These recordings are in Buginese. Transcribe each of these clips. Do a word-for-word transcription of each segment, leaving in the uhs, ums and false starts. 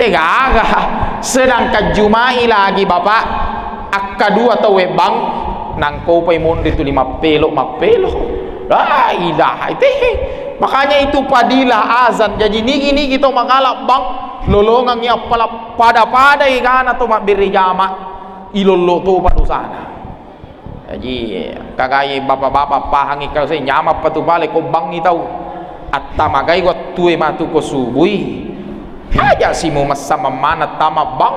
Degaga, sedangkan Juma'i lagi, Bapak, akkadua tau webbang, nangkopai monri tuli mappelo, mappelo. La ilaha ite. Makanya itu padilah azan. Jadi nigi-nigi tau magala bang, lolongangi appala pada-pada egana tau mabbere jama, ilollo topa dosana. Jaji, engkagai bapak-bapak pahangi kau sai nyamappa tu bale ko bangngi tau. Attamagai wattue matu ko subui. Aja si mu massa mammana tama bang,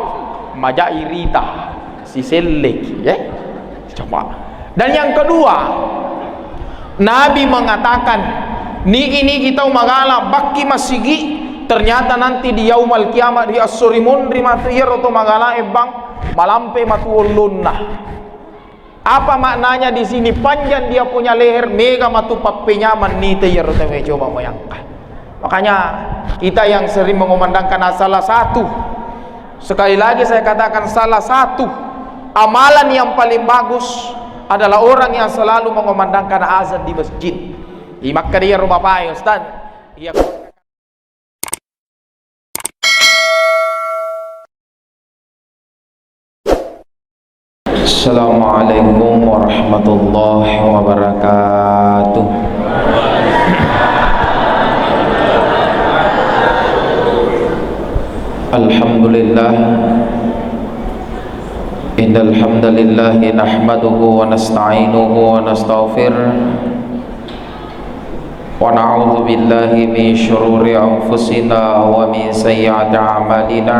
maja irita, siselleki, eh. Coba. Dan yang kedua, Nabi mengatakan, nigi-nigi tau magala bakki masigi, ternyata nanti di yaumal kiamat, di assori monri matu iyaro to magala e bang, malampe matu ollonna. Apa maknanya di sini? Panjang dia punya leher, mega matu pappenyamang nita iyaro tauwe, coba bayangkan. Makanya kita yang sering mengumandangkan salah satu, sekali lagi saya katakan, salah satu amalan yang paling bagus adalah orang yang selalu mengumandangkan azan di masjid. Imakka dia ro bapak, Ustaz. Iya. Assalamualaikum warahmatullahi wabarakatuh. Alhamdulillah. Innal hamdalillah nahmaduhu wa nasta'inuhu wa nastaghfiruh. ونعوذ بالله من شرور أنفسنا ومن سيئات أعمالنا.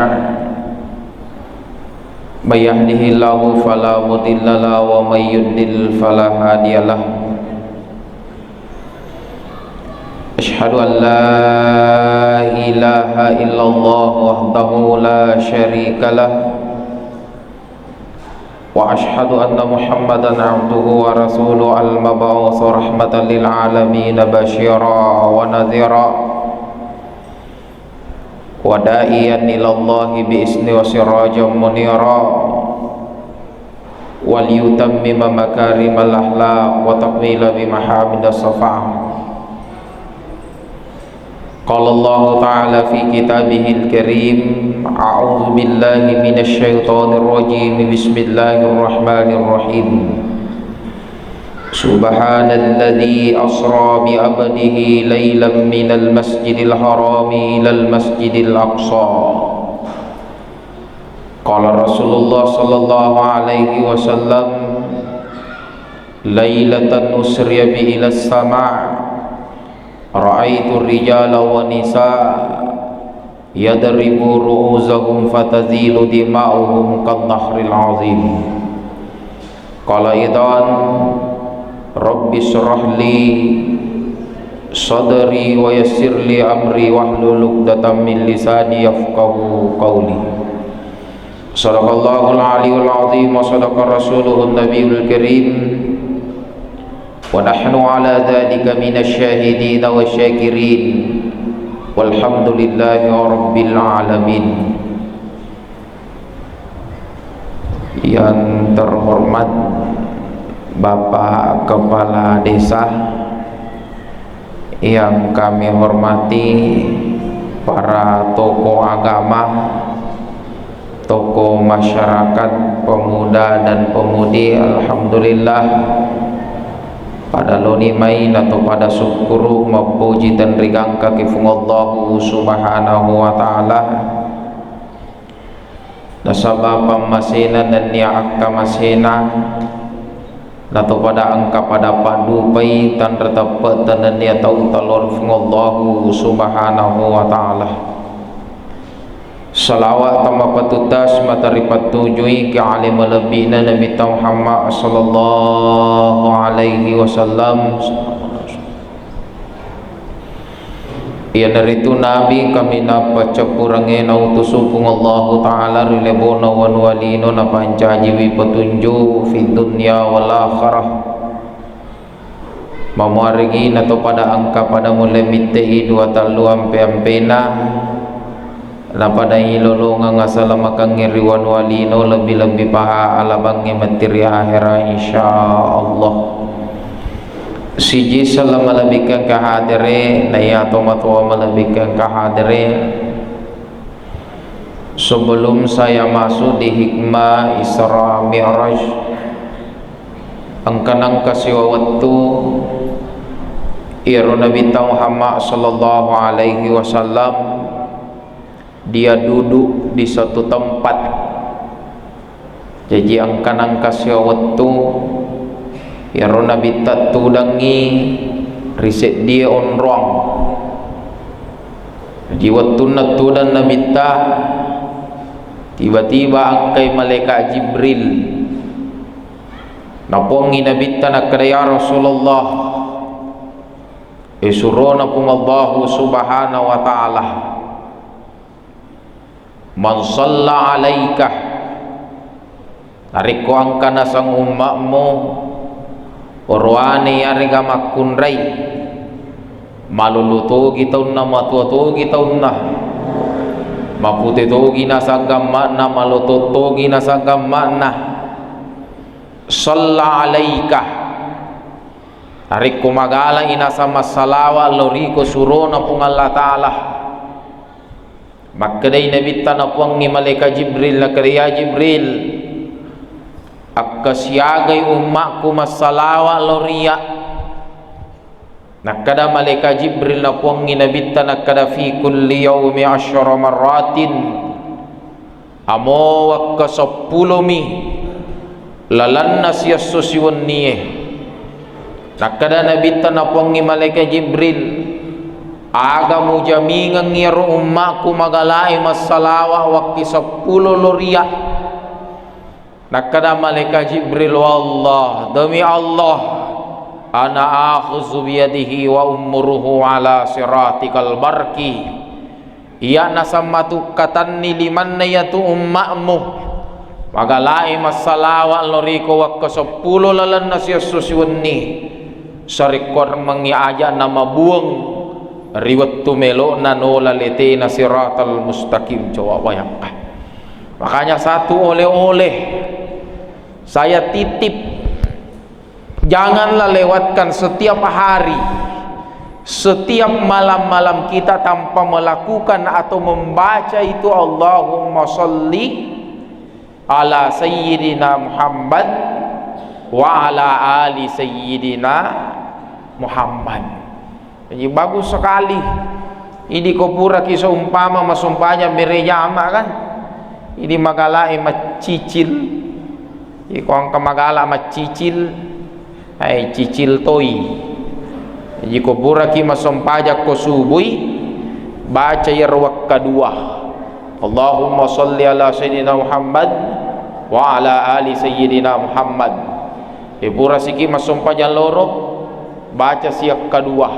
من يهده الله فلا مضل له ومن يضلل فلا هادي له. أشهد أن لا إله إلا الله وحده لا شريك له. وأشهد أن محمدا عبده ورسوله المبعوث رحمة للعالمين بشيرا ونذيرا وداعيا إلى الله بإذنه وسراجا منيرا وليتمم مكارم الأخلاق وتكمل بمحامد الشفاعة. قال الله تعالى في كتابه الكريم: أعوذ بالله من الشيطان الرجيم. بسم الله الرحمن الرحيم. سبحان الذي أسرى بعبده ليلا من المسجد الحرام إلى المسجد الأقصى. قال رسول الله صلى الله عليه وسلم: ليلة أسري بي إلى السماء، رأيت رجالا ونساء يضرب رؤوسهم فتسيل دماؤهم كالنهر العظيم. قال أيضا: رب اشرح لي صدري ويسر لي أمري واحلل عقدة من لساني يفقهوا قولي. صدق الله العلي العظيم وصدق رسوله النبي الكريم ونحن على ذلك من الشاهدين والشاكرين والحمد لله رب العالمين. Yang terhormat Bapak Kepala Desa, yang kami hormati para tokoh agama, tokoh masyarakat, pemuda dan pemudi, alhamdulillah, pada loni mai nato pada sukkuru mappuji tenrigangka ki Fuang Allahu Subhanahu wa Ta'ala. Nasaba pammasena nennia akkamasena, nato pada engka pada paddupai tanra teppe'ta nennia tau talon Fuang Allahu Subhanahu wa Ta'ala. Salawat tamapatuttas mataripattujui ki ale malebbina Nabitta Muhammad sallallahu alaihi wasallam. Iyanaritu Nabi kaminang paccappurengnge nautusu Puang Allahu Ta'ala ri lebona wanua lino napancajiwi petunjuk fid dunya wal akhirah. Mamuarigi nato pada engka pada mulle mitte'i dua tallu ampe-ampena. Napada ilolongeng asalamakengnge ri wanua lino, lebbi-lebbi paha alabangnge matti ri ahera, insya Allah. Siji selleng malebbikkeng kahadere, naiya tomatoa malebbikkeng kahadere. Sebelum saya masuk di hikmah Isra Mi'raj, engka nengka siwa wettu iyaro Nabitta Muhammad sallallahu alaihi wasallam, dia duduk di satu tempat. Jaji engka nengka siwa wettu iyaro Nabitta tudangngi ri seddie onroang. Jaji wettunna tudang Nabitta, tiba-tiba engkai malaikat Jibril. Napuangngi Nabitta nakkeda, "Ya Rasulullah, e, surona Puang Allahu Subhanahu wa Ta'ala, man shalla alaika, narekko engka naseng umma'mu oroane iyarega makkunrai, malolo togi taunna, matua togi taunna, mapute togi naseng gamma'na, maloto togi naseng gamma'na, shalla alaika, narekko magala'i naseng massalawa lao riko surona Puang Allah Ta'ala." Makkedai Nabitta napuangngi malaikat Jibril, nakkeda, "Ya Jibril, akkasiagai umma'ku massalawa lao ri iyya." Nakkeda malaikat Jibril napuangngi Nabitta, nakkeda, "Fi kulli yaumi asyara marratin." Amo wekka seppulomi lalenna siesso siwennie. Nakkeda Nabitta napuangngi malaikat Jibril, "Aga mujamingengngi iyaro umma'ku magala'i massalawa wekki seppulo lao ri iyya?" Nakkeda malaikat Jibril, "Wallah, demi Allah, ana akhuzu biyadihi wa ummuruhu ala siratikal barki." Iya naseng matu katenni limanna iyatu umma'mu magala'i massalawa lao riko wekka seppulo lalenna siesso siwenni, sarekkoammengngi aja namabuang ri wettu melo'na nola letena siratal mustaqim. Coba bayangkan. Makanya satu oleh-oleh saya titip, janganlah lewatkan setiap hari, setiap malam-malam kita tanpa melakukan atau membaca itu, Allahumma salli ala Sayyidina Muhammad wa ala ali Sayyidina Muhammad. Jadi bagus sekali. Idi ko puraki seumpama massumpajang berejama kan, idi magala'i maccicil. Iko engka magala maccicil, ai cicil toi. Jadi ko puraki massumpajang ko subui, baca iyaro wekka dua, Allahumma salli ala Sayyidina Muhammad wa ala ali Sayyidina Muhammad. E pura siki massumpajang loro, baca siakka dua.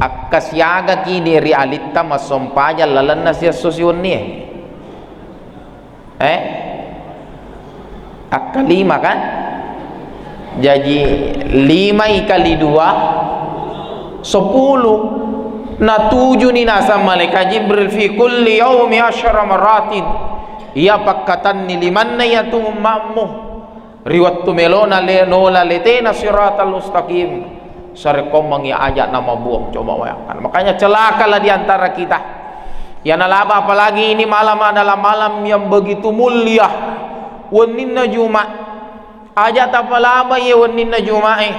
Akkasiagaki di ri alitta massumpajang lalenna siesso siwennie. Eh? Akkalima kan? Jaji lima ikali dua, sepuluh. Natujuni naseng malaikat Jibril fi kulli yaumi asyara maratin. Iya pakkatenni limanna iyatu umma'mu. Ri wettu melona le-, nola letena siratal mustaqim, sarekkoammengngi aja namabuang, coba bayangkan. Makanya celakalah di antara kita. Ya nalaba, apalagi ini malam adalah malam yang begitu mulia. Wenninna Juma'. Aja tapalaba ye wenninna Juma'e.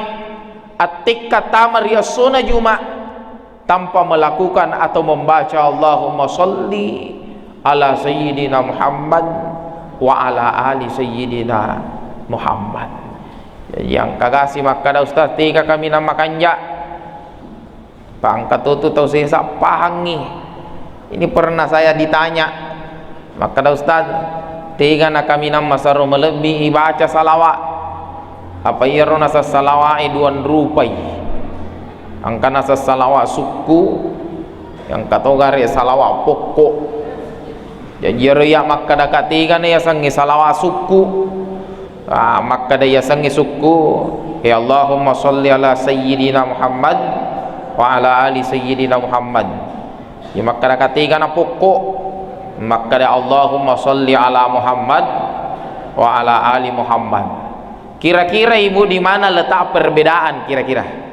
Attekka tama ri essona Juma'. Tanpa melakukan atau membaca Allahumma salli ala Sayyidina Muhammad wa ala ali Sayyidina Muhammad. Jadi, yang kagasi makkada, "Ustaz, tega kaminang makanja'?" Pangkatutu tau sesa pahangngi. Ini pernah saya ditanya, makkada, "Ustaz, tega na kaminang masero malebbi ibaca salawa'?" Apa iyaro naseng salawae duang rupai. Engka naseng salawa' sukku, engka to gare salawa' pokko'. Jaji iyaro iya makkada katega na yasengnge salawa' sukku. Ah, makkada yasengnge sukku, ya Allahumma salli ala Sayyidina Muhammad wa ala ali Sayyidina Muhammad. Ya makkada katega na pokko', makkada Allahumma salli ala Muhammad wa ala ali Muhammad. Kira-kira, Ibu, di mana letak perbedaan kira-kira?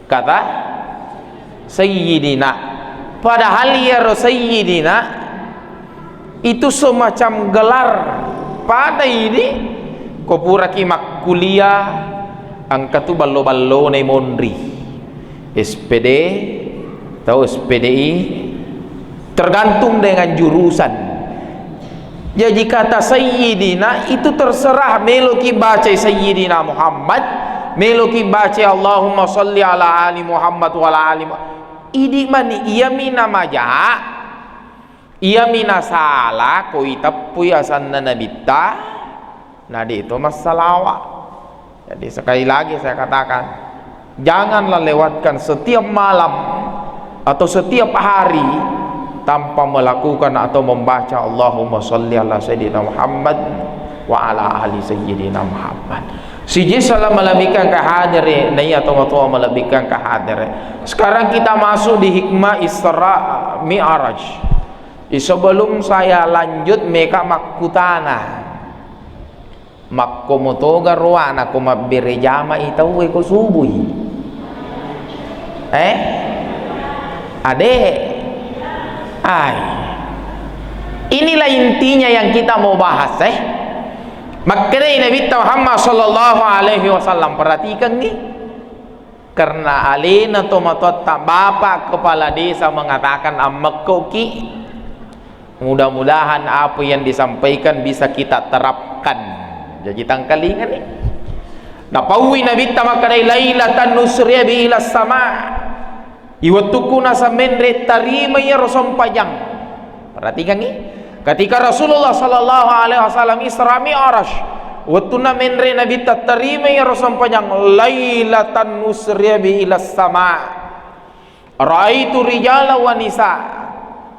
Kata Sayyidina. Padahal iyaro sayyidina itu semacam gelar. Pada idi, ko puraki makkuliah, engka tu ballo-ballona monri. S P D, tau S P D I, tergantung dengan jurusan. Jadi kata sayyidina itu terserah, meloki baca Sayyidina Muhammad, meloki baca Allahumma salli ala ali Muhammad wa ala ali Mu-, idi mani, iyami namaja, iyami nasala, ko iteppui asanna nabitta, na de to massalawa. Jadi sekali lagi saya katakan, janganlah lewatkan setiap malam atau setiap hari tanpa melakukan atau membaca Allahumma salli ala Sayyidina Muhammad wa ala ali Sayyidina Muhammad. Siji salam malebbikan ke hadere, naiya tomatoa malebbikan ke hadere. Sekarang kita masuk di hikmah Isra Mi'raj. Sebelum saya lanjut, meka makkutana. Makkomotoga roana ko mabbere jamai tauwe ko subui? Eh? Ade? Ai. Inilah intinya yang kita mau bahas, eh. Makkedai Nabitta Muhammad sallallahu alaihi wasallam, perhatikan nih. Karena alena tomatoatta, Bapak Kepala Desa mengatakan, ammekkoki. Mudah-mudahan apa yang disampaikan bisa kita terapkan. Jadi tangkalinga nih. Napaui Nabitta makkedai, lailatan nusriya bi ila sama. Iwettukku nasa menre tarima iyaro sompajang. Perhatikan nih. Ketika Rasulullah sallallahu alaihi wasallam Isra Mi'raj, wettunna menre Nabitta tarima iyaro sompajang, lailatan nusriya bi ila sama. Raaitu rijala wa nisa.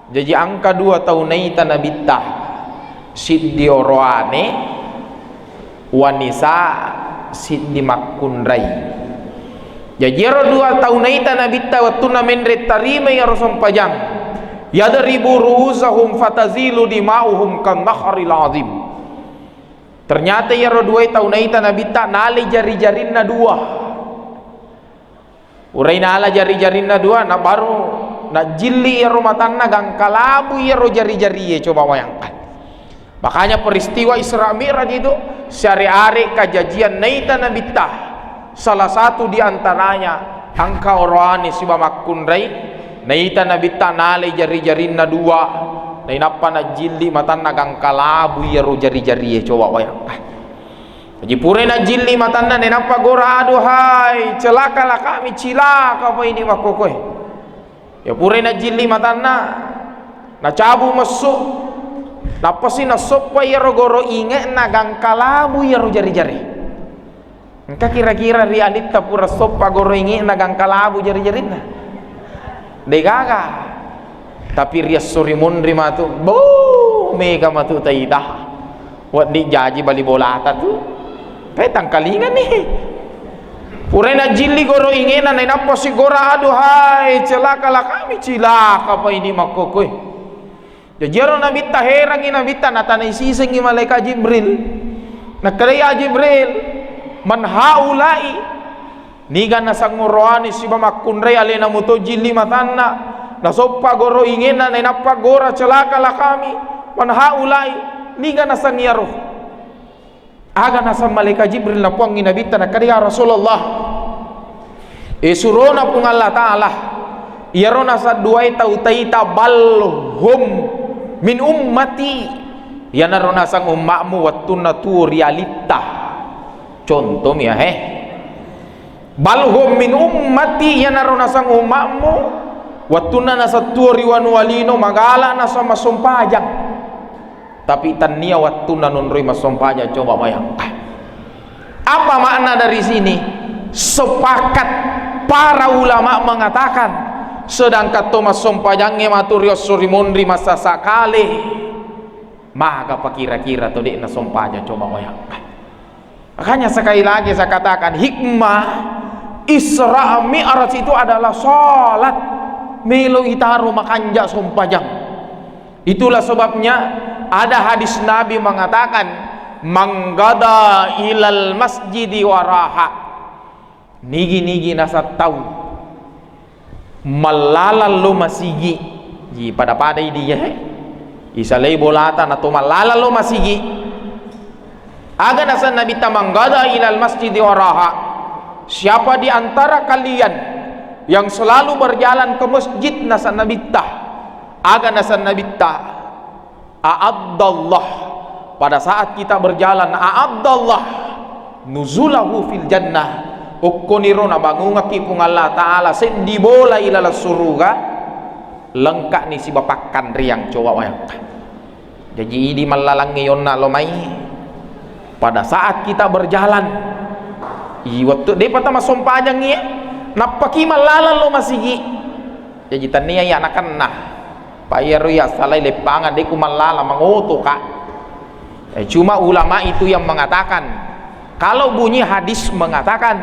Jaji engka dua tau naita Nabitta, siddi oroane, wa nisa, siddi makkunrai. Jaji ero dua tau naita Nabitta wettunna menre tarima iyaro sompajang, yadribu ru'usahum fatazilu dima'uhum kan nahril azim. Ternyata iyaro dua tau naita Nabitta nalai jari-jarinna dua. Urai nala jari-jarinna dua, na baru najilli iyaro matanna gangka labu iyaro jari-jarie, coba bayangkan. Makanya peristiwa Isra Mi'raj itu, siare-are kajajian naita Nabitta, salah satu di antaranya engka oroane siba makkunrai, naita Nabitta nalai jari-jarinna dua, nainappa najilli matanna gangka labu iyaro jari-jarie, coba bayangkan. Jaji purai najilli matanna, nainappa gora, aduhai, celaka lakami, cilaka pa idi makkokoe. Ya purai najilli matanna, nacabu messu, nappasi nasoppa iyaro goro inge'na gangka labu iyaro jari-jari. Engka kira-kira ri alitta pura soppa goro inge'na gangka labu jari-jarinna? Degaga. Tapi ri esso ri munri matu, bo, mega matu taitaha. Wedding jaji bali bolata tu. Kae tangkalingani. Purai najilli goro inge'na, nainappa sigora, aduhai, celaka lakami, cilaka pa idi makkokoe. Jaji ero Nabitta, herangngi Nabitta, natanai sisengngi malaikat Jibril. Nakkedai, ya Jibril, man haula'i? Niga nasang oroane siba makkunrai, alena muto jilli matanna, nasoppa goro inge'na, nainappa gora, celaka lakami, man haula'i? Niga nasang iyaro? Aga naseng malaikat Jibril napoangngi Nabitta, nakkeda, ya Rasulullah, e surona Puang Allah Ta'ala, iyaro naseng duae tau taita, bal hum min ummati, iyanaro naseng umma'mu wettunna tuo ri alitta. Contomi ya, he. Bal hum min ummati, iyanaro naseng umma'mu, wettunna naseng tuo ri wanua lino, magala naseng massompajang. Tapi tennia wettunna nonroi massompajang, coba bayangkan. Apa makna dari sini? Sepakat para ulama mengatakan, sedangkan to massompajangnge matu ri esso ri monri massasa kale, maga pakira-kira to de'na sompajang, coba bayangkan. Makanya sekali lagi saya katakan, hikmah Isra Mi'raj itu adalah salat. Melo itaro makanja sompajang. Itulah sebabnya ada hadis Nabi mengatakan, "Man ghada ilal masjidi wa raha." Nigi-nigi naseng tau Mallalang lo masigi. Ji, pada-pada idi, ya. Isalai bolata na to mallalang lo masigi. Aga nasenna Nabitta, "Man ghada ilal masjidi wa raha." Siapa di antara kalian yang selalu berjalan ke masjid, nasenna Nabitta. Aga nasenna Nabitta? A'addallah. Pada saat kita berjalan, a'addallah nuzulahu fil jannah. Okkoniro nabangungekki Puang Allah Ta'ala seddi bola ilaleng suruga, lengka'ni siba pakkanriang, coba bayangkan. Jaji, idi mallalangnge yonna lo mai. Pada saat kita berjalan, i wettu depa tama sompajangngi, nappaki mallalang lo masigi. Jaji, tania iya nakenna. Pa iyaro iya salai leppangeng, de ku mallalang, mangoto ka. Eh, cuma ulama itu yang mengatakan, kalau bunyi hadis mengatakan,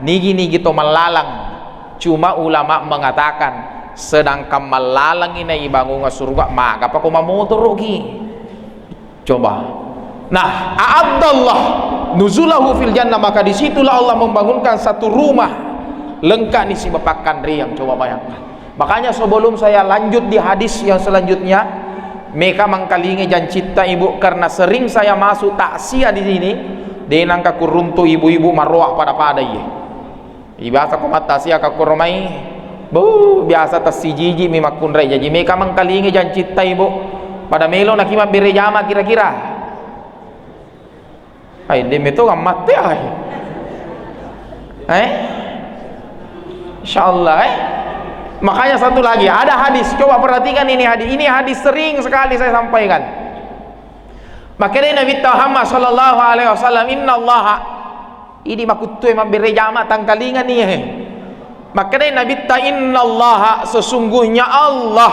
nigi-nigi to mallalang. Cuma ulama mengatakan, sedangkan mallalang ina ibangunga suruga, magapa ko mamotoroki? Coba. Nah, a'addallah nuzulahu fil jannah, maka disitulah Allah membangunkan satu rumah lengkap ni siba pakkanriang. Coba bayangkan. Makanya, sebelum saya lanjut di hadis yang selanjutnya, meka mangkalingi jancitta ibu, karena sering saya masuk takziah di sini, denangka kuruntu ibu-ibu maroa pada-pada iye. Biasa ko mattasia ka kuro mai, bu, biasa tassijiji mi makkunrai. Jaji, meka mangkalingi jancitta ibu, pada melo naki mabbere jama kira-kira. Ai, de meto ammatte ai. Eh? Insyaallah, eh. Makanya, satu lagi, ada hadis, coba perhatikan ini hadis. Ini hadis sering sekali saya sampaikan. Makanya Nabi Muhammad sallallahu alaihi wasallam, "Innallaha," idi makuttue mabbere jama tangkalingani, eh. Makanya Nabitta, "Innallaha," sesungguhnya Allah,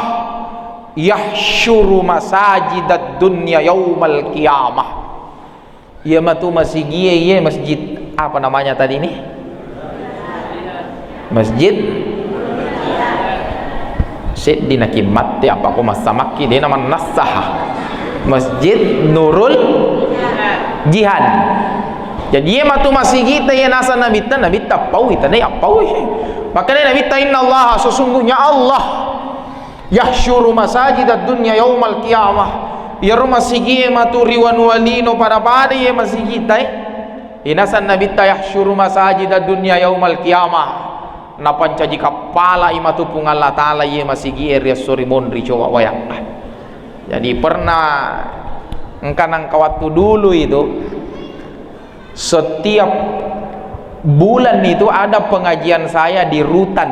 "yahsyuru masajidad dunya yaumal qiyamah." Iya matu masigie, iye masjid, apa namanya tadi nih? Masjid seddi naki matte, apa ko massamakki, dena mannassaha. Masjid Nurul Jihad. Jadi, iye matu masigita, iye nasa Nabitta, Nabitta paui, tane appaui. Makanya Nabitta, "Inna Allah," sesungguhnya Allah, "yahsyuru masajidad dunya yaumal qiyamah." Iyaro masigie matu ri wanua lino pada-pada iye masigitai. Inasan Nabitta, "Yahsyuru masajidad dunya yaumal qiyamah." Napancaji kappalai matu Puang Allah Ta'ala iye masigie ri esso ri monri, coba bayangkan. Jadi, pernah engka nangka waktu dulu itu, setiap bulan itu ada pengajian saya di rutan,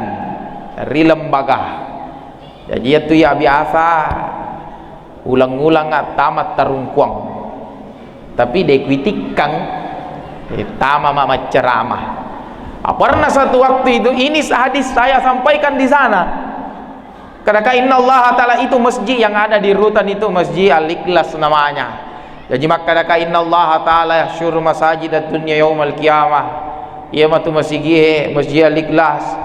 ri lembaga. Jaji, iyatu iya biasa uleng-ulengnga tama tarungkuang. Tapi de kuitikkang, eh, tama ma-, macceramah. Ah, pernah satu waktu itu, ini hadis saya sampaikan di sana. Kadaka, "Inna Allah Ta'ala," itu masjid yang ada di rutan itu, Masjid Al-Ikhlas namanya. Jaji makkadaka, "Inna Allah Ta'ala yahsyuru masajidad dunya yaumal qiyamah." Iya matu masigie, Masjid Al-Ikhlas.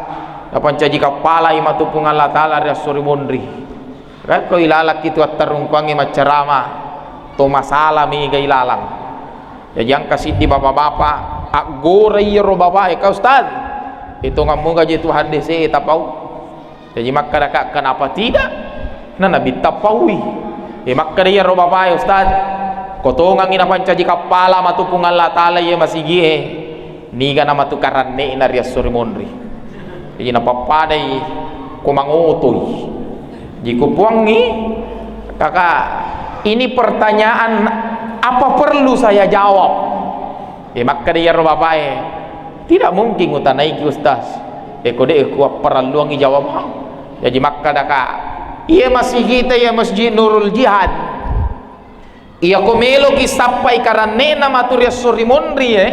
Napancaji kappalai matu Puang Allah Ta'ala ri esso ri monri. Rekko ilalakki tu attarungkuangnge maccarama, to masala mega ilalang. Jaji engka siddi bapak-bapak, aggora iyaro bapak e, "Ka Ustaz, itongammu gaji tu haddese tapau." Jaji makkadaka, "Kenapa tidak?" Na Nabitta paui. E, makkeda iyaro bapak e, "Ustaz, ko tongangngi napancaji kappala matu Puang Allah Ta'ala iye masigie, niga namatu karanne'na ri esso ri monri." Jaji napappadai ko mangotoi. Ji kupuangngi, "Kakak, ini pertanyaan apa perlu saya jawab?" E, makkeda iyaro bapak e, "Tidak mungkin utanaiki, Ustaz. E, ko de kuapparelluangngi jawabang." Jaji makkadaka, "Iye masigita iye Masjid Nurul Jihad, iya ko meloki sappai karanne'na matu ri esso ri monri e,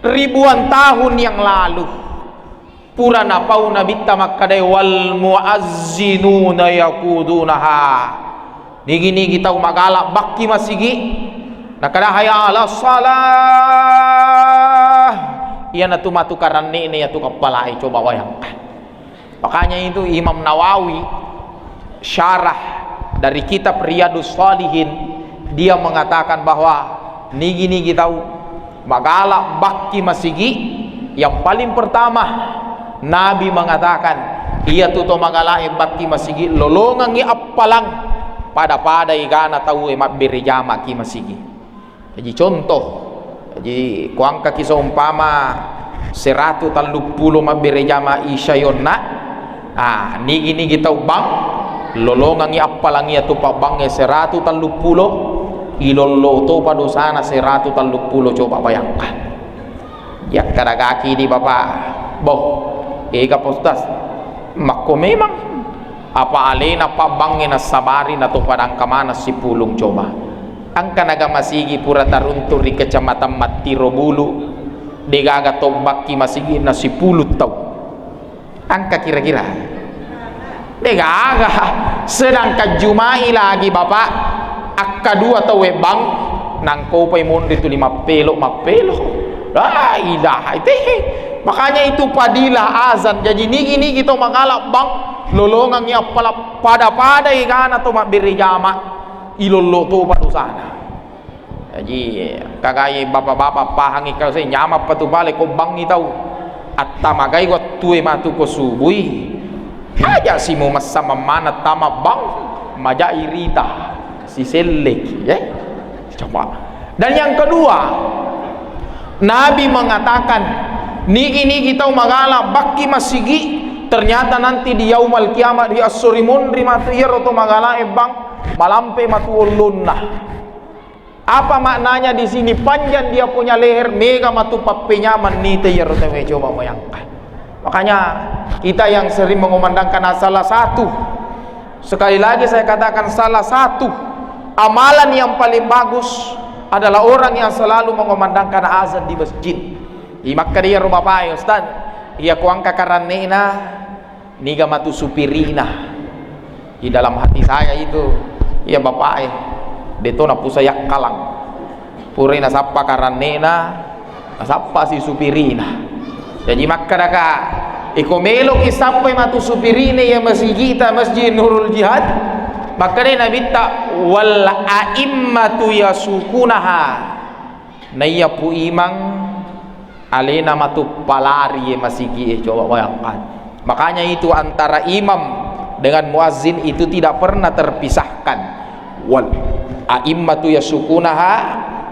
ribuan tahun yang lalu, pura napau Nabitta makkadai, 'Wal muazzinuna yaqudunaha.'" Nigi-nigi tau magala bakki masigi, nakkada, "Hayya 'alas shalah," iyanatu matu karanne'na iyatu kappalai, coba bayangkan. Makanya itu Imam Nawawi syarah dari kitab Riyadus Shalihin, dia mengatakan bahwa nigi-nigi tau magala bakki masigi, yang paling pertama Nabi mengatakan, Iyatu to magalae bakki masigi lolongengngi appalang pada-pada egana tauwe mabbere jama ki masigi. Jaji contoh, jaji kuangkaki seumpama seratu talluppulo mabbere jama isya yonna, ah, nigi-nigi tau bang, lolongengngi appalang iyatu pabbangnge seratu talluppulo, ilollo topa dosana seratu talluppulo, coba bayangkan. Yakkaragaki di Bapak, boh, ega Pak Ustaz, makko memang. Apa alena pabbangnge nassabari nato padangka maneng sipulung coba. Engka naga masigi pura taruntu ri Kecamatan Mattiro Bulu, degaga tobbakki masigi na sipulung tau. Engka kira-kira? Degaga. Sedangkan Jumai lagi Bapak, akkadua tau webbang, nangkopai monri tuli mappelo, mappelo. La ilaha ite. Makanya itu padilah azan. Jadi nigi-nigi tau magala bang, lolongengngi appala pada-pada egana to mabbere jama, ilollo topa dosana. Jaji, kagai bapak-bapak pahangi kau se nyamappa tu pale ko bangngi tau. Attamagai wattue matu ko subui. Aja si mu massa mammana tama bang, maja irita, siselleki, eh. Coba. Dan yang kedua, Nabi mengatakan, nigi-nigi tau magala bakki masigi, ternyata nanti di yaumal kiamat, di assori monri matu iyaro to magala e bang, malampe matu ollonna. Apa maknanya di sini? Panjang dia punya leher, mega matu pappenyameng nite iyaro tauwe, coba bayangkan. Makanya kita yang sering mengumandangkan salah satu, sekali lagi saya katakan, salah satu amalan yang paling bagus adalah orang yang selalu mengumandangkan azan di masjid. Imakka dia ro bapak, "Ustaz, iya kuangka karanne'na." Niga matu supirina. Di dalam hati saya itu, iya bapak e, deto napusa yakkalang. Purai nasappa karanne'na, nasappa si supirina. Jaji makkedaka, iko meloki sappai matu supirina iya masigita Masjid Nurul Jihad, makkeda Nabitta, "Wal a'immatu yasukunaha." Naiya Pu Imang alena matu palari ye masigi e, coba bayangkan. Makanya itu antara imam dengan muazzin itu tidak pernah terpisahkan. Wal a'immatu yasukunaha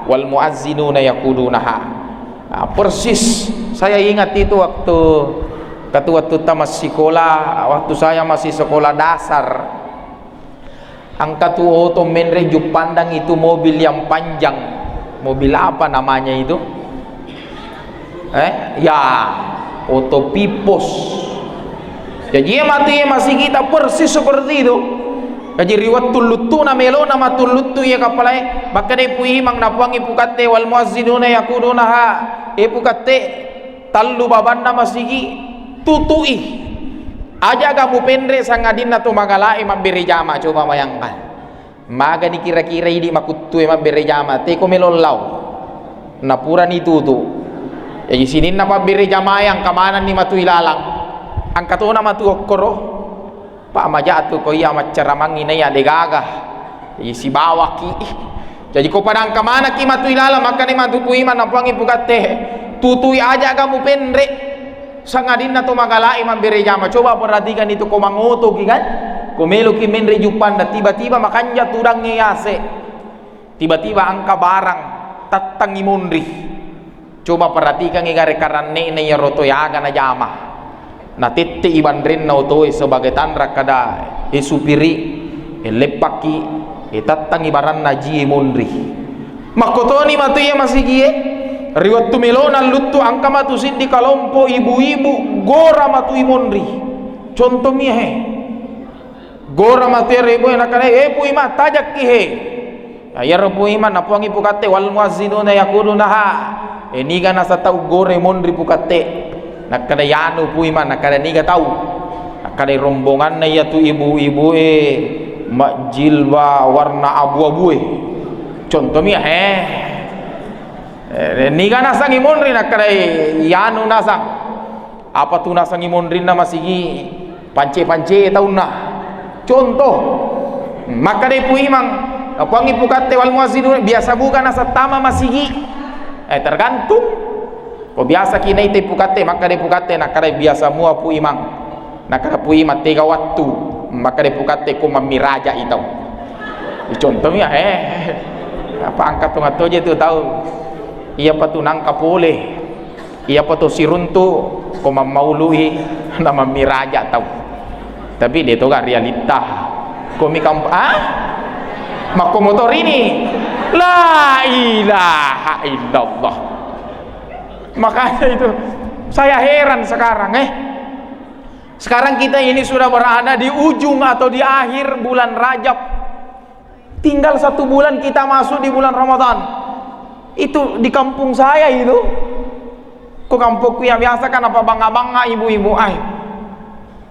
wal muazzinuna yakudunaha. Nah, persis saya ingat itu waktu ketua tu tamat sekolah, waktu saya masih sekolah dasar. Engka tu oto menre juppandang itu mobil yang panjang. Mobil apa namanya itu? Eh, ya, oto pipos. Jaji iya matu iya masigita persis seperti itu. Jaji ri wettu luttu na melo na matu luttu iya kapalae, makkeda Pu Imang napuangi Pu Katte, "Wal muazzinuna yakudunaha." E Pu Katte, tallu babanna masigi, tutui. Aja ga mupenre sangadinna to magalae mabbere jama, coba bayangkan. Magani kira-kira idi makuttue mabbere jama, teko melo lao. Napurani tutu. Jaji sininna pabbere jamae engka manenni matu ilalang. Engka tona matu okkoro. Pa majatu ko iya maccaramangngi naiya degaga. Jaji sibawaki. Jaji ko pada engka manekki matu ilalang, makkani matu Pu Imang napuangi Pu Katte. Tutui aja ga mupenre. Sangadinna to magalae mabbere jama, coba perhatikan itu, ko mangotoki kan, ko meloki menre juppanna, tiba-tiba makanja tudangnge yase, tiba-tiba engka barang tattangi monri. Coba perhatikan gare karanne'na iyaro to yaga najama, natettei banrenna otoe sebagai tanra kada e supiri, e leppakki, e tattangi baranna jie monri. Makkotoni matu iya masigie, ri wettu melona luttu engka matu siddi kalompo ibu-ibu gora matu imonri. Contomi he. Gora matu ero ibu e nakkeda, "E Pu Imang, tajakki he." Nah, iyaro Pu Imang napuangi Pu Katte, "Wal muazzinuna yakudunaha." E niga nasa tau gora monri Pu Katte. Nakkeda, "Yanu Pu Imang." Nakkeda, "Niga tau?" Nakkeda, "Rombonganna iyatu ibu-ibu e majjilba warna abu-abu e." Contomi he. Eh, niga nasang imonri, nakkeda, "Yanu nasang." Apa tu nasang imonrinna masigi pance-pance taunna. Contoh, makkeda Pu Imang, napuangi Pu Katte, "Wal muazzinuna," biasa buka nasattama masigi. Eh, tergantung. Ko biasa ki naita Pu Katte, makkeda Pu Katte, nakkeda, "Biasa mua Pu Imang." Nakarapui mattega wattu, maka de pukatte ko mammiraja i tau. Icontomi ya, eh. Apa angkat tu ngato je tu tau. Iya patu nangka pole. Iya patu siruntu ko mammaului na mammiraja tau. Tapi de to ga realita. Ko mi kamp-, ah? Makko motor ini. La ilaha illallah. Makanya itu saya heran sekarang, eh. Sekarang kita ini sudah berada di ujung atau di akhir bulan Rajab. Tinggal satu bulan kita masuk di bulan Ramadan. Itu di kampung saya itu. Ko kampungku ya biasa kan apa banga-banga ibu-ibu ai.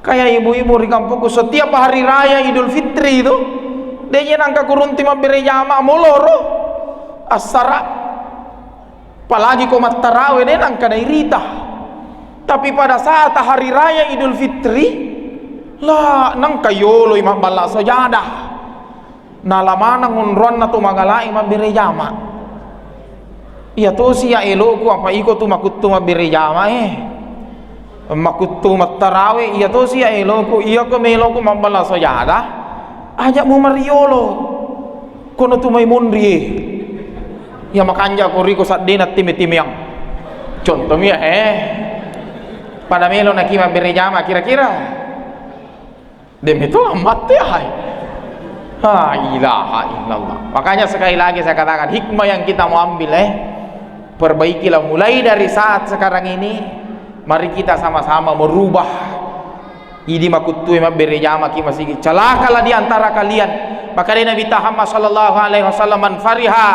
Kayak ibu-ibu di kampungku setiap hari raya Idul Fitri itu, de je nangka kurunti mabbere jama moloro. Assara. Apalagi ko mattarawe de nangka nairita. Tapi pada saat hari raya Idul Fitri, la nangka yoloi mabballa sajadah. Nala maneng onroanna to magalai mabbere jama. Iya tosi ya eloku apa iko tu makuttu mabbere jama, eh. Makuttu mattarawe, iya tosi ya eloku, iya ko meloku mabballa sajadah. Aja mu mariolo. Kono tu mai monri, eh. Ya makanja ko riko saddena time-timeang. Contohmi ya, eh. Pada melo naki mabbere jama kira-kira. Demi itu lambat ya, hai. La ilaha illallah. Makanya sekali lagi saya katakan, hikmah yang kita mau ambil, eh, perbaikilah mulai dari saat sekarang ini. Mari kita sama-sama merubah. Idi makuttue mabbere jama ki masigi. Calakalah di antara kalian. Maka dari Nabi Muhammad sallallahu alaihi wasallam, "Man fariha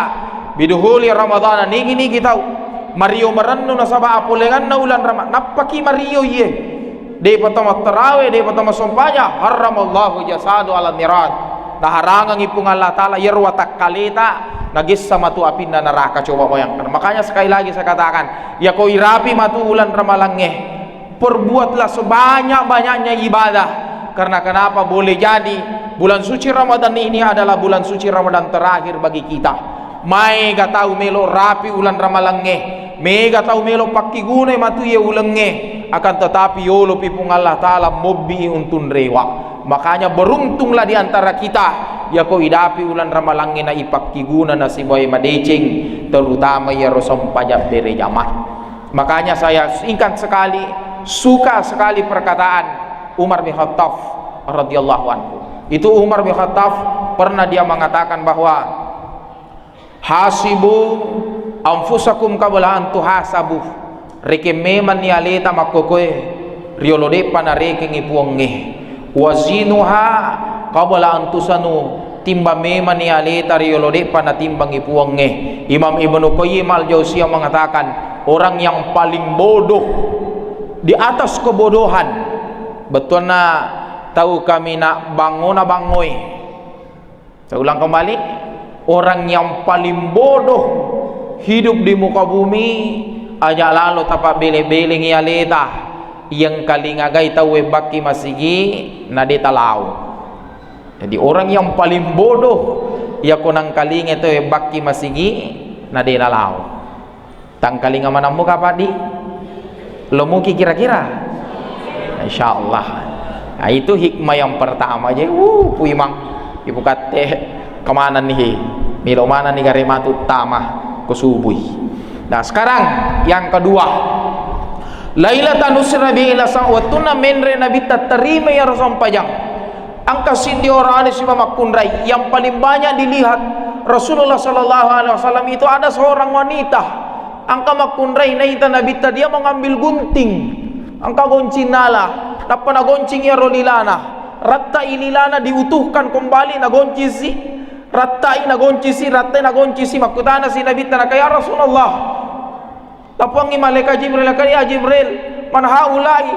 biduhuli Ramadana," nigi-nigi tau mario marennu nasaba apolenganna ulan Rama-, nappaki mario iye. Depa to mattarawe, depa to masompaja, harramallahu jasadu ala niran. Naharangangi Puang Allah Ta'ala iyaro watakkaleta, nagessa matu apinna neraka. Coba bayangkan. Makanya sekali lagi saya katakan, ya ko irapi matu ulan Ramalangnge, perbuatlah sebanyak-banyaknya ibadah. Karena kenapa? Boleh jadi bulan suci Ramadan ini adalah bulan suci Ramadan terakhir bagi kita. Maega tau melo rapi ulan Ramalangnge, mega tau melo pakkigunai matu iye ulengnge, akan tetapi yolopi Puang Allah Ta'ala mobbi untunrewa. Makanya beruntunglah di antara kita, yako idapi ulan Ramalangnge na ipakkiguna nasibawa madeceng, terutama iyaro sempajang berejamaah. Makanya saya ingat sekali, suka sekali perkataan Umar bin Khattab radhiyallahu anhu. Itu Umar bin Khattab pernah dia mengatakan bahwa, "Hasibu anfusakum qabla an tuhasabu." Rekeng memanni aleta makkokoe riolo de'pa narekengngi Puangnge. "Wazinuha qabla an tusanu." Timbang memanni aleta riolo de'pa natimbangngi Puangnge. Imam Ibnu Qayyim Al-Jauziyah mengatakan, orang yang paling bodoh di atas kebodohan, bettuanna tau kaminang bangona bangoe. Saya ulang kembali, orang yang paling bodoh hidup di muka bumi, aja lalo tapabbele-belengi aleta, yang kalingagai tau webbakki masigi, na de talao. Jadi orang yang paling bodoh, yako nangkalinga tau webbakki masigi, na de nalao. Tangkalinga manammu kapang di? Lo muki kira-kira? Insya Allah. Nah, itu hikmah yang pertama je. Uh, puimang. Ibu katte kemana nih? Milo mana nih gare matu tama ko subui. Nah, sekarang yang kedua. Lailatan usra bi ila sa-, wettunna menre Nabi tatterima ya Rasul pajang. Engka siddi orang ada siba makkunrai. Yang paling banyak dilihat Rasulullah sallallahu alaihi wasallam itu ada seorang wanita. Engka makkunrai naita Nabitta dia mengambil gunting. Engka goncing nala. Nappa nagoncing iyaro lilana. Rattai lilana diutuhkan kembali nagoncisi. Rattai nagoncisi, rattai nagoncisi. Makkutana si Nabitta naka, "Ya Rasulullah." Tapuangngi malaikat Jibril, "Ya Jibril, man haulai?"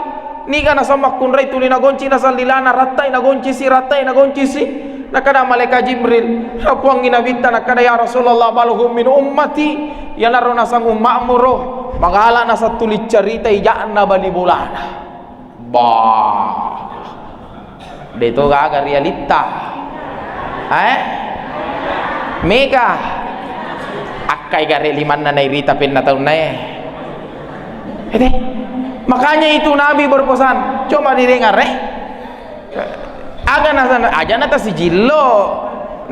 Niga naseng makkunrai tuli nagonci naseng lilana, rattai nagoncisi, rattai nagoncisi. Nakada malaikat Jibril, tapuangngi Nabitta, nakada, "Ya Rasulullah, bal hum min ummati." Iyanaro naseng ummakmu ro, magala naseng tuli carita ija'na bali bolana. Bah. De to gaga rialitta. Eh? Mega. Akkai gare limanna nairita penna taunna, eh. Ede. Makanya itu Nabi berpesan, Coba didengar, eh. Aga nasana, aja na tasijillo.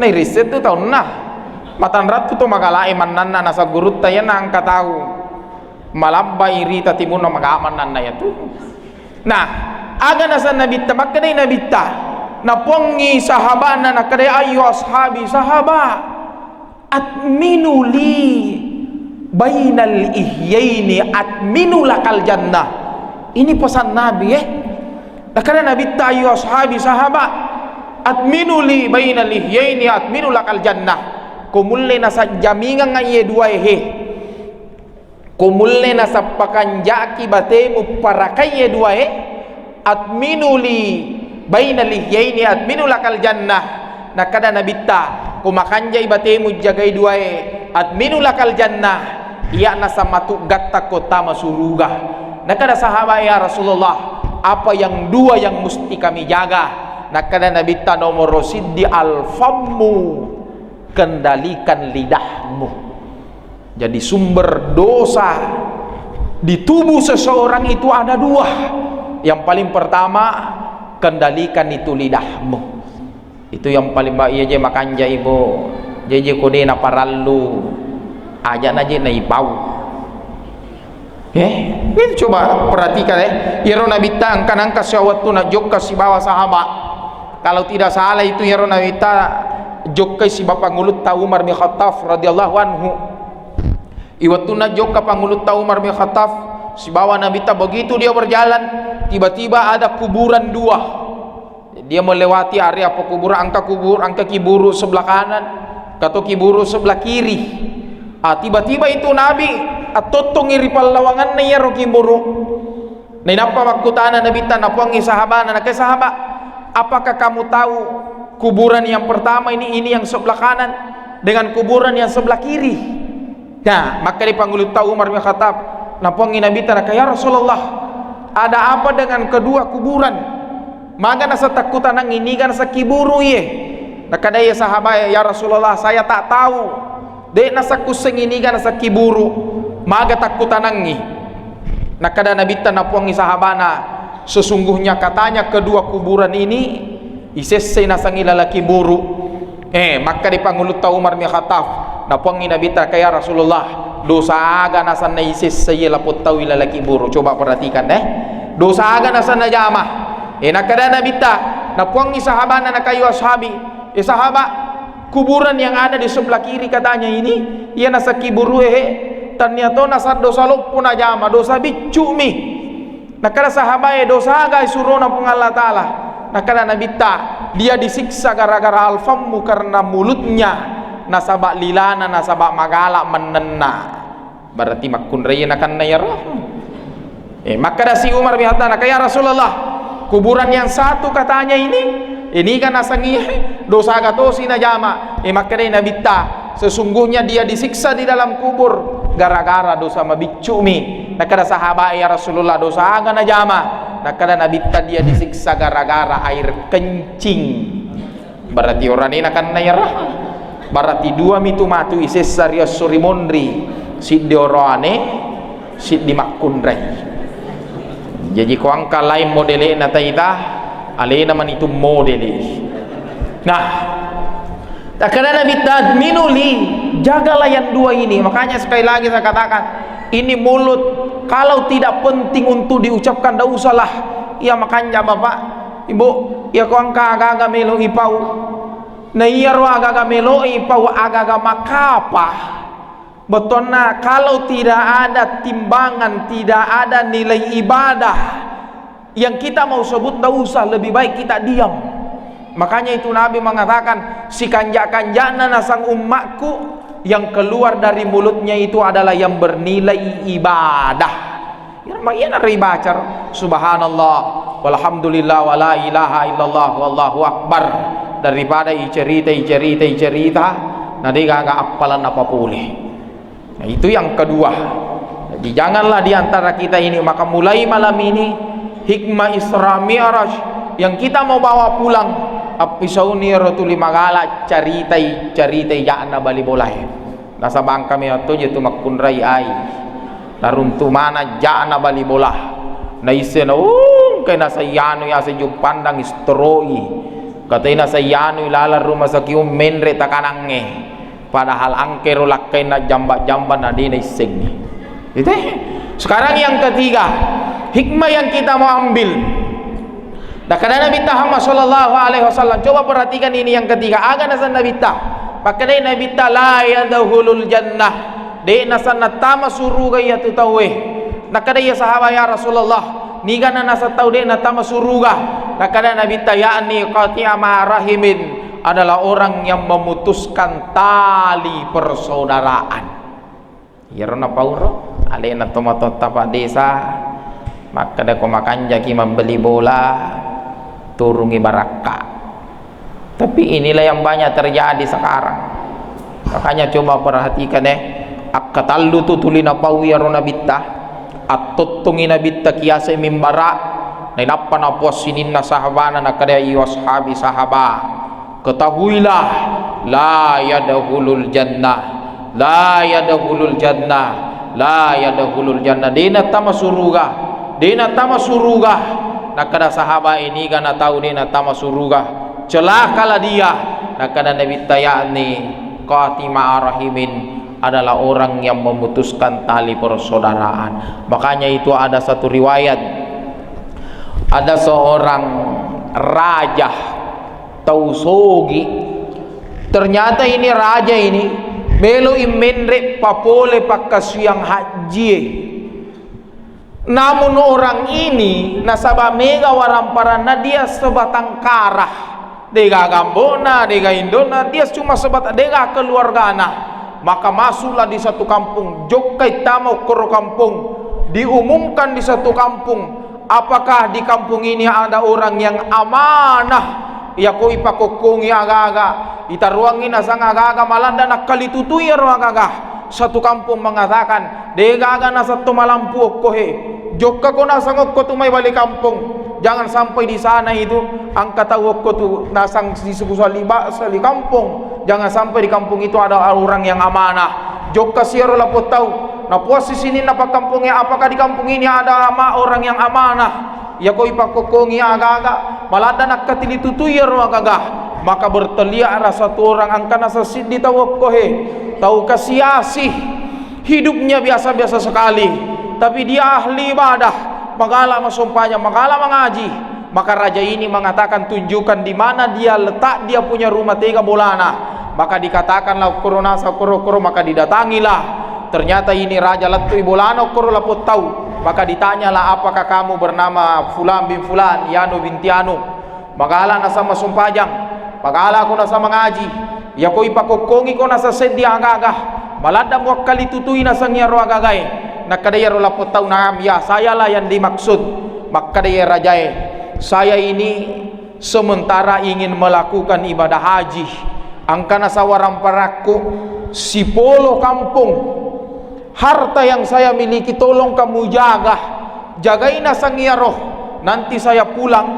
Nairisse tu taunna. Matanrattu to magalae mannanna nasa gurutta iya na engka tau. Malabba irita timunna maga mannanna iya tu. Nah, aga nasanna Nabitta, makkedai Nabitta. Napuangngi sahabana nakkedai, "Ayu ashabi, sahaba." Atminu li bainal ihyaini atminu lakal jannah. Ini pesan Nabi, eh. Nakana Nabitta, "Ayu ashabi, sahaba, atminu li bainal ihyaini atminu lakal jannah." Ko mulle nasajjamingeng iye duae he. Ko mulle nasappakanjaki batemu parakai iye duae, atminu li bainal ihyaini atminu lakal jannah. Nakada Nabitta, ko makanjai batemu jagai duae, atminu lakal jannah, iya nasamatu gatta ko tama suruga. Nakada sahabat, "Ya Rasulullah, apa yang dua yang mesti kami jaga?" Nakada Nabitta, "Nomoro siddi al-fammu, kendalikan lidahmu." Jadi sumber dosa di tubuh seseorang itu ada dua. Yang paling pertama, kendalikan itu lidahmu. Itu yang paling baik. Iya je makanja ibu, je je kode na parallu, aja na je na ipau. Eh, itu coba perhatikan, eh. Iyaro Nabitta engka nangka siwettu najokka sibawa sahabat. Kalau tidak salah itu iyaro Nabitta jokkai sibawa pangulutta Umar bin Khattab radhiyallahu anhu. Iwettunna jokka pangulutta Umar bin Khattab sibawa Nabitta, begitu dia berjalan, tiba-tiba ada kuburan dua. Dia melewati area pekuburan, engka kubur, engka kiburu sebelah kanan, engka to kiburu sebelah kiri. Ah, tiba-tiba itu Nabi attottongi ri pallawanganna iyaro kiburu. Nainappa makkutana Nabitta, napuangngi sahabana, nakke sahabat, "Apakah kamu tahu kuburan yang pertama ini, ini yang sebelah kanan dengan kuburan yang sebelah kiri?" Nah, makkeda pangulutta Umar bin Khattab, napuangngi Nabitta, naka, "Ya Rasulullah, ada apa dengan kedua kuburan? Maga nasa takkutanangngi, niga nasa kiburu iye?" Nakada iye sahabae, "Ya Rasulullah, saya tak tahu. De' nasa kussengngi niga nasa kiburu. Maga takkutanangngi." Nakada Nabitta, napuangngi sahabana, "Sesungguhnya katanya kedua kuburan ini isessai nasangngi lalaki buru." Eh, makkeda pangulutta Umar bin Khattab, napuangngi Nabitta, "Ya Rasulullah, dosa aga nasanna isessai lapong tau lalaki buru?" Coba perhatikan, eh. Dosa aga nasanna jama? Eh, nakkeda Nabitta, napuangngi sahabana, naka, "Ayu ashabi, eh, sahabat, kuburan yang ada di sebelah kiri katanya ini, iya nasa kiburu, eh, tannia to nasa dosa loppo najama, dosa biccu mi." Nakkeda sahabae, "Dosa aga surona Puang Allah Ta'ala?" Nakkeda Nabitta, "Dia disiksa gara-gara alfammu, karena mulutnya, nasaba lilana, nasaba magala mennenna." Berarti makkunrai nakanna iyaro. Eh, makkeda si Umar bin Khattab, naka, "Ya Rasulullah, kuburan yang satu katanya ini, ini kan nasangi dosa aga tosi najama." Eh, makkeda Nabitta, "Sesungguhnya dia disiksa di dalam kubur gara-gara dosa mabiccu mi." Nakkeda sahabat, "Ya Rasulullah, dosa aga najama?" Nakkeda Nabitta, "Dia disiksa gara-gara air kencing." Berarti orane nakanna iyaro. Berarti dua mitu matu isessa ri esso ri monri, siddi oroane, siddi makkunrai. Jaji ko engka lain modele'na taita, alena manitu modele. Nah, Nakkeda Nabitta, "Atminu li, jagalah yang dua ini." Makanya sekali lagi saya katakan, ini mulut kalau tidak penting untuk diucapkan, ndak usahlah iya makanja, Bapak, Ibu. Iya ko engka aga-aga melo ipau, na iyaro aga-aga melo ipau, aga-aga makapa. Bettuanna, kalau tidak ada timbangan, tidak ada nilai ibadah yang kita mau sebut, ndak usah, lebih baik kita diam. Makanya itu Nabi mengatakan, "Sikanja-kanjana nasang ummakku, yang keluar dari mulutnya itu adalah yang bernilai ibadah." Iyaro, iyana ribaca, "Subhanallah, walhamdulillah, wala ilaha illallah, wallahu akbar." Daripada icerita, icerita, icerita, na degaga appalanna papole. Nah, itu yang kedua. Jadi, janganlah di antara kita ini, maka mulai malam ini, hikmah Isra Mi'raj yang kita mau bawa pulang, appisauni ero tuli magala, caritai, caritai ja'na bali bolae. Nasaba engka meto je tu makkunrai ai. Naruntu mana ja'na bali bola. Naisseng, "Oh, Engkai naseng iyanu yaseng juppandang istoroi. Katai naseng iyanu ilalang rumah sakit umum menre takanangnge. Padahal engkai ro lakkainna jamba-jamba na de naissengngi. Itu. Sekarang yang ketiga, hikmah yang kita mau ambil. Nakkeda Nabitta Muhammad sallallahu alaihi wasallam, coba perhatikan ini yang ketiga. Aga naseng Nabitta? Makkedai Nabitta, "La yadkhulul jannah." De naseng nattama suruga iyatu tauwe. Nakkeda iya sahabat, "Ya Rasulullah, nigana naseng tau de nattama suruga?" Nakkeda Nabitta, "Yakni qati'a ma rahimin, adalah orang yang memutuskan tali persaudaraan." Iyaro napauro alena tomatoatta Pak Desa, makkeda ko makanjaki mambeli bola, turungi barakka. Tapi inilah yang banyak terjadi sekarang. Makanya coba perhatikan, eh, akkatallu tu tuli napau iyaro Nabitta, attottongi Nabitta kiasai mimbara, nainappa napuas sininna sahabana, nakkeda, "Ayu ashabi sahaba, ketahuilah, la yadkhulul jannah, la yadkhulul jannah, la yadkhulul jannah." De nattama suruga, de nattama suruga. Nakkeda sahaba, "Iniga natau de nattama suruga? Celakalah dia." Nakkeda Nabitta, "Yakni qati'a rahimin, adalah orang yang memutuskan tali persaudaraan." Makanya itu ada satu riwayat, ada seorang raja tau sogi. Ternyata ini raja ini melo i menre papole pakkasuwiang hajjie. Namun orang ini nasaba mega waramparanna, dia sebatang kara. Degaga ambo'na, dega indo'na, dia cuma sebatang, dega keluargana. Maka masuklah di satu kampung, jokkai tama okkoro kampung, diumumkan di satu kampung, apakah di kampung ini ada orang yang amanah? Iyako ipakokkongi agaga, itaruangngi nasang agaga, maladda nakalitutui ero agaga. Satu kampung mengatakan, "Degaga nasatto malampu okko he. Jokkako nasang okko tu mai bali kampung. Jangan sampai di sana itu engka tau okko tu nasang sisuku sali ba-, sali kampung. Jangan sampai di kampung itu ada orang yang amanah." Jokka siaro lapong tau. Napuassi sininna pakkampongnge, "Apakah di kampung ini ada ama-, orang yang amanah?" Iyako ipakkokkongi agaga, maladda nakkatili tutui iyaro agaga, maka berteliaklah satu orang, engka naseng siddi tau okko he, tau kasiasi, hidupnya biasa-biasa sekali, tapi dia ahli ibadah, magala masompajang, magala mangaji. Maka raja ini mengatakan, "Tunjukkan di mana dia letak dia punya rumah, tega bolana." Maka dikatakanlah okkoro naseng okkoro-okkoro, maka didatangilah. Ternyata ini raja lettui bolana okkoro lapong tau. Maka ditanyalah, "Apakah kamu bernama Fulan bin Fulan, Yanu binti Anu?" Magala naseng masompajang, magalako naseng mangaji. Iyako ipakokkongiko naseng seddi agaga, maladda muakkalitutui naseng iyaro agagae. Nakkeda iyaro lapong tau, "Naam, ya, sayalah yang dimaksud." Makkeda iya rajae, "Saya ini sementara ingin melakukan ibadah haji. Engka naseng waramparakku sipolo kampung. Harta yang saya miliki tolong kamu jaga. Jagai naseng iyaro. Nanti saya pulang,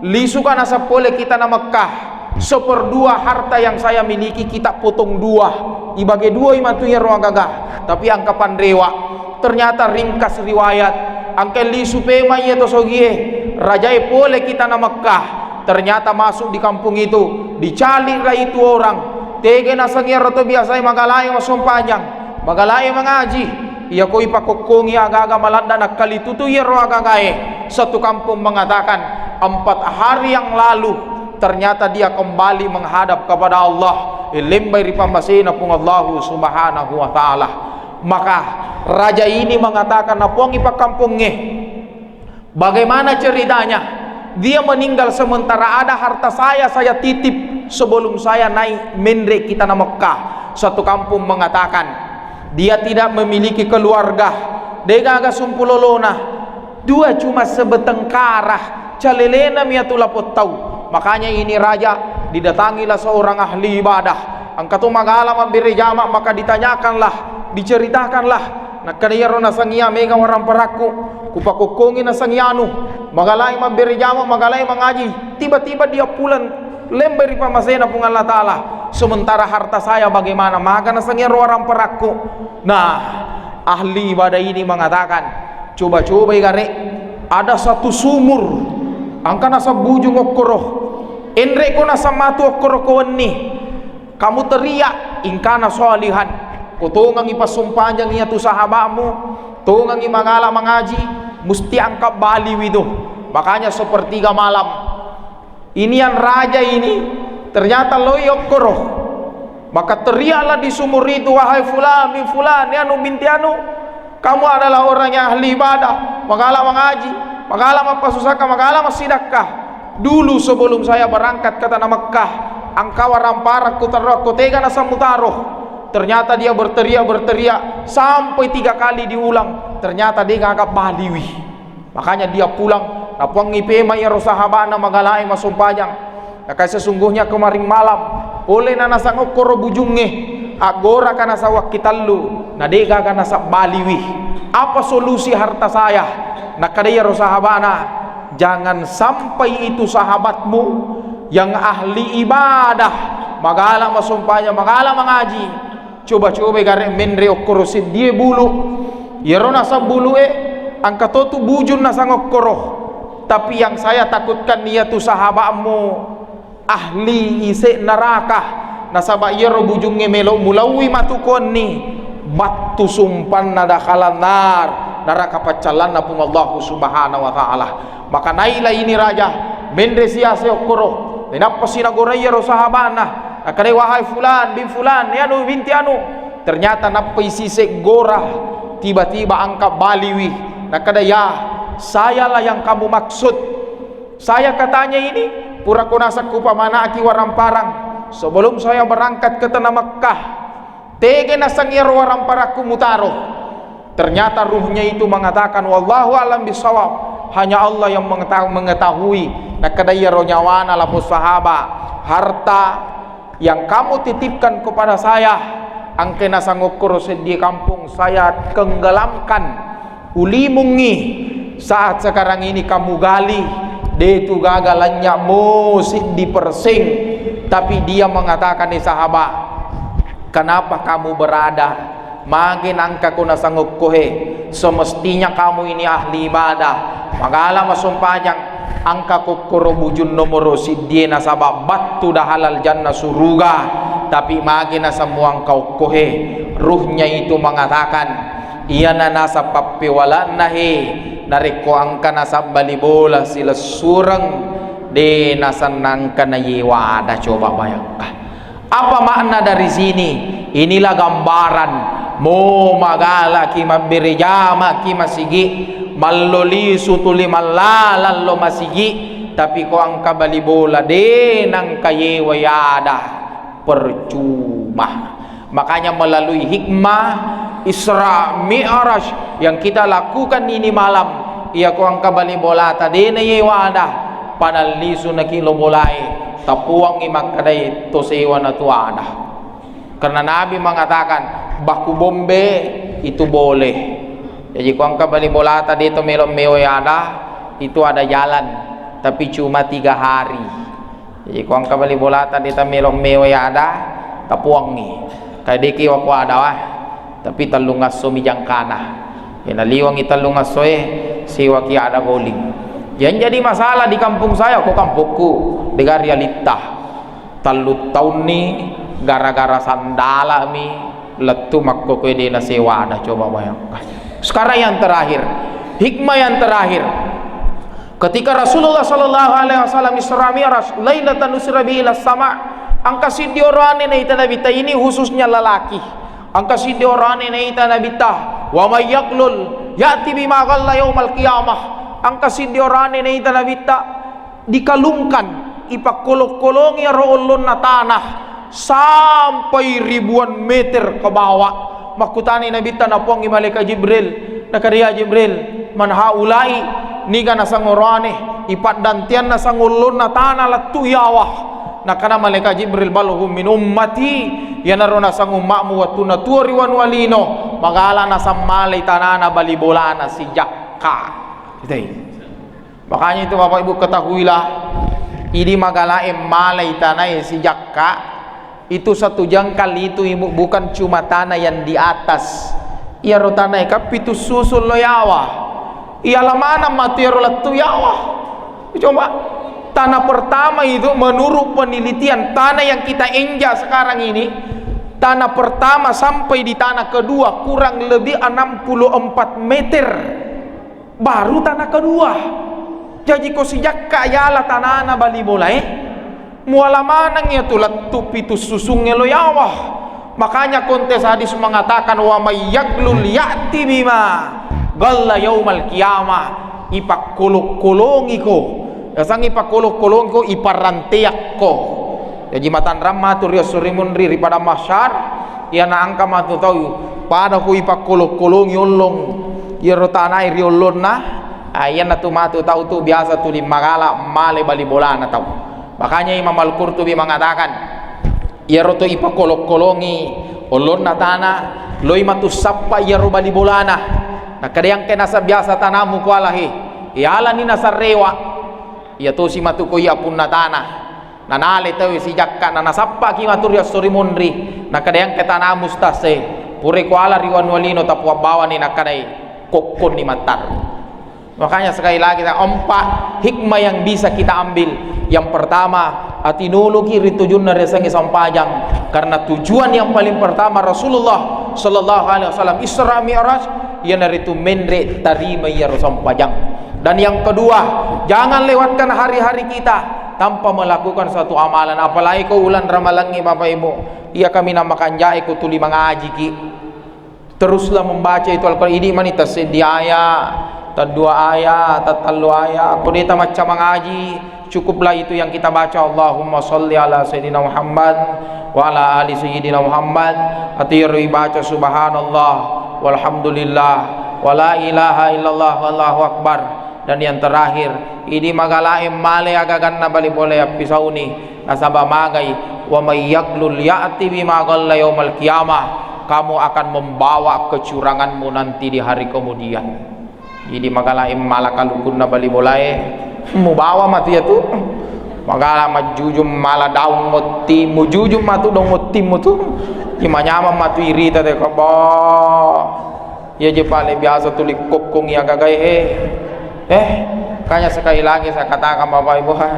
lisuka naseng pole ki tana Mekkah. Seperdua harta yang saya miliki kita potong dua. Ibage duai matu iyaro agaga. Tapi engka panrewa." Ternyata ringkas riwayat, engka lisu pemai iya to sogie, rajae pole ki tana Mekkah. Ternyata masuk di kampung itu, dicali'lah itu orang. Tege naseng iyaro to biasae magalae masompajang, magalae mangaji. Iyako ipakokkongi agaga maladda nakkalitutui iyaro agagae. Satu kampung mengatakan, "Empat hari yang lalu, ternyata dia kembali menghadap kepada Allah." Lembai ri pammasena Puang Allahu Subhanahu wa Ta'ala. Maka raja ini mengatakan, "Napuangngi pakkampongnge, bagaimana ceritanya? Dia meninggal sementara ada harta saya, saya titip sebelum saya naik menre ki tana Mekkah." Satu kampung mengatakan, "Dia tidak memiliki keluarga, degaga sumpulolona, dua cuma sebeteng kara, calelena miatu lapong tau." Makanya ini raja didatangilah seorang ahli ibadah. Engka to magala mabbere jama, maka ditanyakanlah, diceritakanlah. Nakkeda iyaro naseng iya mega waramparakku, kupakokkongi naseng iyanu, magalai mabbere jama, magalai mangaji. Tiba-tiba dia pulang, lembai ri pammasena Puang Allah Ta'ala. Sementara harta saya bagaimana? Maga naseng iyaro waramparakku. Nah, ahli ibadah ini mengatakan, "Coba-cobai gare, Ada satu sumur, engka naseng bujung okkoro. Enre'ko naseng matu okkoro ko wenni. Kamu teriak, ingkana Salihan. Ko tongengi passumpajang iyatu sahabatmu, tongengi magala mangaji, musti angka baliwi tu. Makanya sepertiga malam. Ini yang raja ini ternyata loi okkoro. Maka teriaklah di sumur itu, "Wahai fulan bin fulan, ya anu binti anu, kamu adalah orang yang ahli ibadah, magala mangaji, magala mappasusakka, magala massidakka. Dulu sebelum saya berangkat ke tanah Mekah, engka waramparakku tarro, ko tega naseng mutaro." Ternyata dia berteriak, berteriak sampai tiga kali diulang. Ternyata de gaga baliwi. Makanya dia pulang, napuangngi pema iyaro sahabana magalae masumpajang. Naka sesungguhnya kemarin malam, pole na nasang okkoro bujungnge, aggoraka nasawakki tellu, na de gaga naseng baliwi. Apa solusi harta saya? Nakkeda iyaro sahabana, "Jangan sampai itu sahabatmu yang ahli ibadah, magala masumpajang, magala mangaji, coba-coba gare menre okkoro seddie bulu. Iyaro naseng bulue, engka totu bujung nasang okkoro. Tapi yang saya takutkan iyatu sahabatmu ahli ise neraka. Nasaba iyaro bujungnge melo mulauwi matu konni, battu sumpanna dakhalan nar, neraka paccallanna Puang Allahu Subhanahu wa Ta'ala." Maka nailah ini raja, menre siase okkoro. Nainappa sinagorai iyaro sahabana. Nakkeda, "Wahai fulan bin fulan, ya anu binti anu." Ternyata nappai siseng gora, tiba-tiba angka baliwi. Nakkeda, "Ya, sayalah yang kamu maksud. Saya katanya ini, pura ko naseng kupamanaki waramparang sebelum saya berangkat ke tanah Mekah. Tege naseng iyaro waramparakku mutaro." Ternyata ruhnya itu mengatakan, wallahu a'lam bissawab, hanya Allah yang mengeta-, mengetahui. Nakkeda iyaro nyawana lapong sahaba, "Harta yang kamu titipkan kepada saya, engka nasang okkoro seddie kampung, saya tenggelamkan, ulimungngi. Saat sekarang ini kamu gali, de tu gaga lanynya mo siddi perseng." Tapi dia mengatakan, "Eh sahabat, kenapa kamu berada? Mage nangka ko nasang okkohe? Semestinya kamu ini ahli ibadah, magala masumpajang, angka kokkoro bujung nomoro siddie nasaba battu dahalal janna suruga, tapi mage nasemmu angka okkohe?" Ruhnya itu mengatakan, "Iyana naseng pappewalanna he, narekko angka naseng bali bola silessureng, de naseng nangka nayewa ada." Coba bayangkan. Apa makna dari sini? Inilah gambaran, mo magalaki mabbere jamaki masigi, mallo lisu tuli mallalallo masigi, tapi ko angka bali bola de nangka yewai ada, percuma. Makanya melalui hikmah Isra Mi'raj yang kita lakukan ini malam, iya ko angka bali bolata de nayewa ada, pada lisu naki lo bolae, tapuangngi makkedai to sewa na tu ada. Karena Nabi mengatakan, baku bombe itu boleh. Jadi ko angka bali bolata de to melo mewai ada, itu ada jalan, tapi cuma tiga hari. Jadi ko angka bali bolata de ta melo mewai ada, tapuangngi. Kae de ki wako ada wah, tapi tellung esso mi jangkana. Iyana liwangngi tellung essoe, sewaki ada goling. Yang jadi masalah di kampung saya, ko kampokku, de ga rialitta. Tellu taunni gara-gara sandala mi lettu makkokkoe de nasewa ada, coba bayangkan. Sekarang yang terakhir, hikmah yang terakhir. Ketika Rasulullah sallallahu alaihi wasallam Isra Mi'raj, lailatan usra bihi ila sama, angka siddi oroane naita Nabitta, ini khususnya lelaki. Angka siddi oroane naita Nabitta, wa may yaghlul ya'ti bima ghalla yaumal qiyamah. Angka siddi oroane naita Nabitta, dikalungkan, ipakkolong-kolongi aro ollonna tanah sampai ribuan meter ke bawah. Makkutanai Nabitta, napuangngi malaikat Jibril, nakkeda, "Ya Jibril, man haulai? Niga nasang oroane ipaddanteang nasang ollonna tanah lettu yawa?" Nakkeda malaikat Jibril, "Bal hum min ummati, iyanaro nasang umma'mu wettunna tuo ri wanua lino, magala nasang malai tanana bali bolana sijakka." Itai. Makanya itu Bapak Ibu ketahuilah, idi magalae malai tanae sijakka, itu satu jengkal itu, Ibu, bukan cuma tanah yang di atas. Iyaro tanae kan pitu susul lo yawa. Iyala maneng matu iyaro lettu yawa. Coba, tanah pertama itu menurut penelitian, tanah yang kita injak sekarang ini, tanah pertama sampai di tanah kedua kurang lebih enam puluh empat meter. Baru tanah kedua. Jaji ko sijakka yala tanana bali bolae, muala maneng iyatu lettu pitu susungnge lo yawa. Makanya konteks hadis mengatakan, "Wa may yaglul ya'ti bima ghalla yaumal qiyamah." Ipakkolong-kolongiko. Yaseng ipakkolong-kolongiko, iparanteakko. Jaji matanrang matu ri esso ri munri ri padang mahsyar, iyana engka matu tau pada ko ipakkolong-kolongi ollong iyaro tanae ri ollonna, ah, iyanatu matu tau tu biasa tuli magala male bali bolana tau. Makanya Imam Al-Qurtubi mengatakan, iyaro to ipakkolong-kolongi ollonna tana, loi matu sappa iyaro bali bolana. Nakkeda engka naseng biasa tanamu kuala he, iyalani naseng rewa. Iya tosi matu ko iya punna tana. Nanale tauwe sijakka, nanasappaki matu ri esso ri munri. Nakkeda engka tanamu ustaz e, pura kuala ri wanua lino tapuang bawani, nakkedai kokkonni mattarru. Makanya sekali lagi, ada empat hikmah yang bisa kita ambil. Yang pertama, atinuluki ri tujunna riasengnge sempajang. Karena tujuan yang paling pertama Rasulullah sallallahu alaihi wasallam Isra Mi'raj, iyanaritu menre tarima iyaro sempajang. Dan yang kedua, jangan lewatkan hari-hari kita tanpa melakukan satu amalan. Apalagi ko ulan Ramalangnge, Bapak Ibu, iya kaminang makanja'e ko tuli mangajiki. Teruslah membaca itu Al-Quran. Idi mani tasseddi aya, taddua aya, tattallu aya. Ko de tamacca mangaji, cukuplah itu yang kita baca. Allahumma salli ala Sayyidina Muhammad wa ala ali Sayyidina Muhammad. Atau iyaro ibaca subhanallah, walhamdulillah, wala ilaha illallah, wallahu akbar. Dan yang terakhir, idi magalae male agaganna bali bola yappisauni, nasaba magai, "Wa may yaglul ya'ti bima ghalla yaumal qiyamah." Kamu akan membawa kecuranganmu nanti di hari kemudian. Idi magalae mala kalukunna bali bolae, mubawa matu iyatu. Magala majjujung mala daung motti, mujujung matu daung mottimu tu. Imanyamang matu irita te kaba. Iya je pale biasa tuli kokkongi agagae he. Eh, kanya sekali lagi saya katakan Bapak Ibu, ha,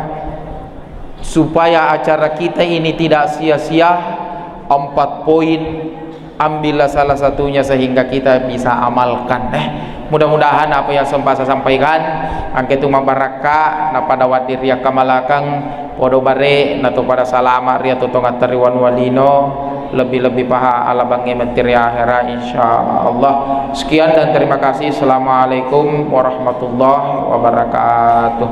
supaya acara kita ini tidak sia-sia, empat poin, ambillah salah satunya sehingga kita bisa amalkan. Eh, mudah-mudahan apa yang sempat saya sampaikan, angke tu mabarakka, na pada wadir yang kamalakang, podo bare, na tu pada salama, ria tu tongatta ri wanua lino, lebih-lebih paha ala bangnge menteri akhirat, insya Allah. Sekian dan terima kasih. Assalamualaikum warahmatullahi wabarakatuh.